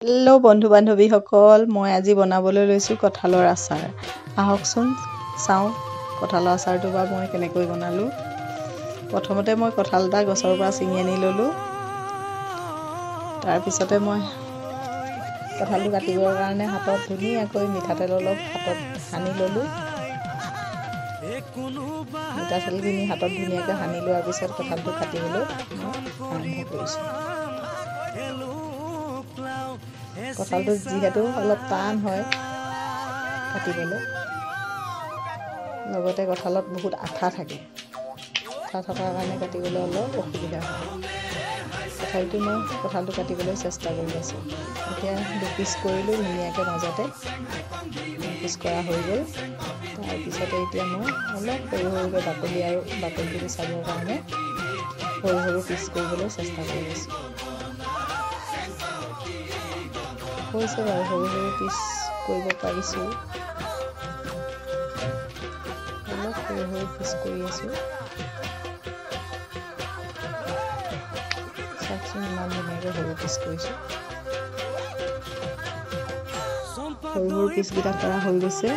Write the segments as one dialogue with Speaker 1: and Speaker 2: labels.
Speaker 1: Hello' বন্ধু বান্ধৱীসকল, মই আজি বনাবলৈ লৈছোঁ কঁঠালৰ আচাৰ। আহকচোন চাওঁ কঁঠালৰ আচাৰটো বা মই কেনেকৈ বনালোঁ। প্ৰথমতে মই কঁঠাল এটা গছৰ পৰা ছিঙি আনি ল'লোঁ। তাৰপিছতে মই কঁঠালটো কাটিবৰ কাৰণে হাতত ধুনীয়াকৈ মিঠাতেল অলপ হাতত সানি ল'লোঁ। মিঠাতেলখিনি হাতত ধুনীয়াকৈ সানি লোৱাৰ পিছত কঁঠালটো কাটিবলৈ মই আৰম্ভ কৰিছোঁ। কঁঠালটো যিহেতু অলপ টান হয় কাটিবলৈ, লগতে কঁঠালত বহুত আঠা থাকে, আঠা থকাৰ কাৰণে কাটিবলৈ অলপ অসুবিধা হয়। তথাপিতো মই কঁঠালটো কাটিবলৈ চেষ্টা কৰি আছোঁ। এতিয়া দুপিচ কৰিলোঁ ধুনীয়াকৈ, মাজতে দুপিচ কৰা হৈ গ'ল। তাৰপিছতে এতিয়া মই অলপ সৰু সৰুকৈ বাকলি আৰু বাকলিটো গুচাবৰ কাৰণে সৰু সৰু পিচ কৰিবলৈ চেষ্টা কৰি আছোঁ। হৈছে বাৰু, সৰু সৰু পিচ কৰিব পাৰিছোঁ, অলপ সৰু সৰু পিচ কৰি আছোঁ। চাওকচোন ইমান ধুনীয়াকৈ সৰু পিচ কৰিছোঁ। সৰু সৰু পিচকেইটা কৰা হৈ গৈছে।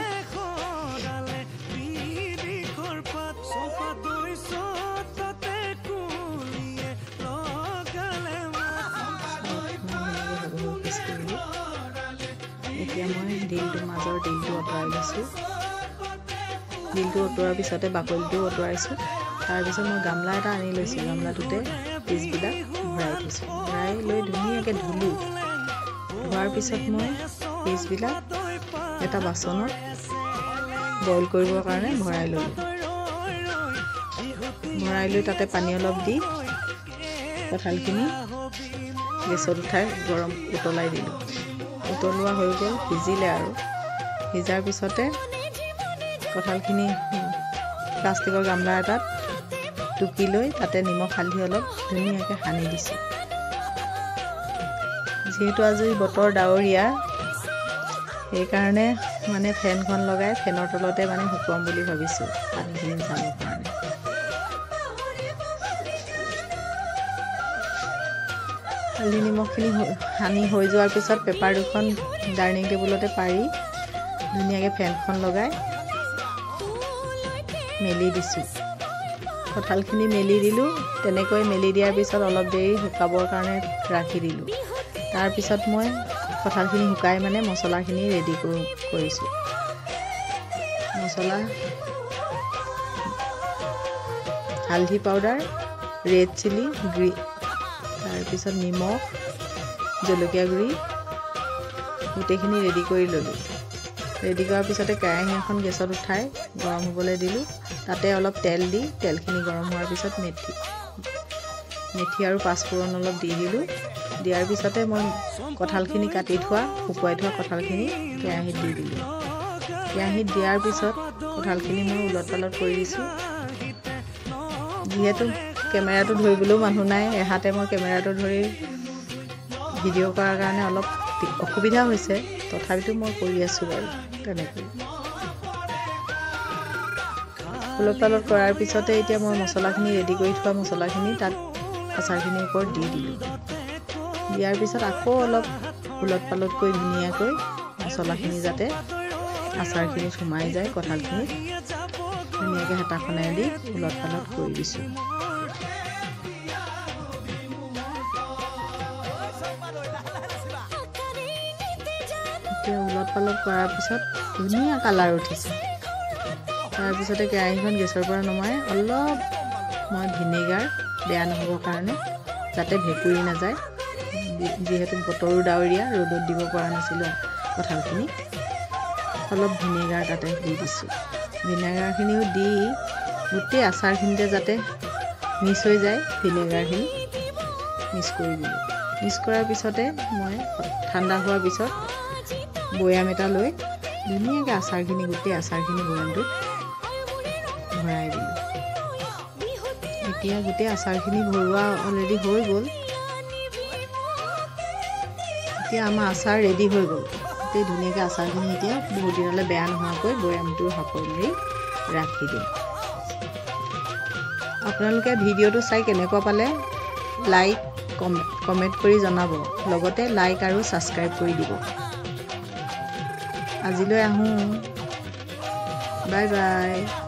Speaker 1: এতিয়া মই ডিলটো, মাজৰ ডিলটো আঁতৰাই লৈছোঁ। ডিলটো আঁতৰোৱাৰ পিছতে বাকলিটোও আঁতৰাইছোঁ। তাৰপিছত মই গামলা এটা আনি লৈছোঁ, গামলাটোতে পিচবিলাক ভৰাই থৈছোঁ। ভৰাই লৈ ধুনীয়াকৈ ধুলোঁ। ধোৱাৰ পিছত মই পিচবিলাক এটা বাচনত বইল কৰিবৰ কাৰণে ভৰাই ল'লোঁ। ভৰাই লৈ তাতে পানী অলপ দি কঁঠালখিনি গেছত উঠাই গৰম উতলাই দিলোঁ। উতলোৱা হৈ গ'ল, সিজিলে আৰু সিজাৰ পিছতে কঁঠালখিনি প্লাষ্টিকৰ গামলা এটাত টুকি লৈ তাতে নিমখ হালধি অলপ ধুনীয়াকৈ সানি দিছোঁ। যিহেতু আজি বতৰ ডাৱৰীয়া, সেইকাৰণে মানে ফেনখন লগাই ফেনৰ তলতে মানে শুকুৱাম বুলি ভাবিছোঁ পানীখিনি যাবৰ কাৰণে। হালধি নিমখখিনি সানি হৈ যোৱাৰ পিছত পেপাৰ দুখন ডাইনিং টেবুলতে পাৰি ধুনীয়াকৈ ফেনখন লগাই মেলি দিছোঁ। কঁঠালখিনি মেলি দিলোঁ। তেনেকৈ মেলি দিয়াৰ পিছত অলপ দেৰি শুকাবৰ কাৰণে ৰাখি দিলোঁ। তাৰপিছত মই কঁঠালখিনি শুকাই মানে মছলাখিনি ৰেডি কৰিছোঁ। মছলা হালধি পাউডাৰ, ৰেড চিলি, তাৰপিছত নিমখ, জলকীয়া গুড়ি গোটেইখিনি ৰেডি কৰি ল'লোঁ। ৰেডি কৰাৰ পিছতে কেৰাহী এখন গেছত উঠাই গৰম হ'বলৈ দিলোঁ। তাতে অলপ তেল দি তেলখিনি গৰম হোৱাৰ পিছত মেথি মেথি আৰু পাঁচফোৰণ অলপ দি দিলোঁ। দিয়াৰ পিছতে মই কঁঠালখিনি কাটি থোৱা, শুকুৱাই থোৱা কঁঠালখিনি কেৰাহীত দি দিলোঁ। কেৰাহীত দিয়াৰ পিছত কঁঠালখিনি মই ওলট পালট কৰি দিছোঁ। যিহেতু কেমেৰাটো ধৰিবলৈও মানুহ নাই, এহাতে মই কেমেৰাটো ধৰি ভিডিঅ' কৰাৰ কাৰণে অলপ অসুবিধা হৈছে, তথাপিতো মই কৰি আছোঁ বাৰু তেনেকৈ। ওলট পালট কৰাৰ পিছতে এতিয়া মই মছলাখিনি, ৰেডি কৰি থোৱা মছলাখিনি তাত আচাৰখিনিৰ ওপৰত দি দিলোঁ। দিয়াৰ পিছত আকৌ অলপ ওলট পালট কৰি ধুনীয়াকৈ মছলাখিনি যাতে আচাৰখিনিত সোমাই যায়, কঁঠালখিনিত ধুনীয়াকৈ হেতাখনেৰে দি ওলট পালট কৰি দিছোঁ। এতিয়া ওলট পালট কৰাৰ পিছত ধুনীয়া কালাৰ উঠিছে। তাৰপিছতে কেৰাহীখন গেছৰ পৰা নমাই অলপ মই ভিনেগাৰ, বেয়া নহ'বৰ কাৰণে, যাতে ভেঁকুৰি নাযায়, যিহেতু বতৰো ডাৱৰীয়া, ৰ'দত দিব পৰা নাছিলোঁ কঁঠালখিনি, অলপ ভিনেগাৰ তাতে দি দিছোঁ। ভিনেগাৰখিনিও দি গোটেই আচাৰখিনিতে যাতে মিক্স হৈ যায়, ভিনেগাৰখিনি মিক্স কৰি দিলোঁ। মিক্স কৰাৰ পিছতে মই ঠাণ্ডা হোৱাৰ পিছত বৈয়াম এটা লৈ ধুনীয়াকৈ আচাৰখিনি, গোটেই আচাৰখিনি বৈয়ামটোত ভৰাই দিলোঁ। এতিয়া গোটেই আচাৰখিনি ভৰোৱা অলৰেডি হৈ গ'ল। এতিয়া আমাৰ আচাৰ ৰেডি হৈ গ'ল। গোটেই ধুনীয়াকৈ আচাৰখিনি এতিয়া বহুত দিনলৈ বেয়া নোহোৱাকৈ বৈয়ামটো সাঁফৰ মাৰি ৰাখি দিম। আপোনালোকে ভিডিঅ'টো চাই কেনেকুৱা পালে লাইক, কমেণ্ট কৰি জনাব, লগতে লাইক আৰু ছাবস্ক্ৰাইব কৰি দিব। আজিলৈ আহোঁ, বাই বাই।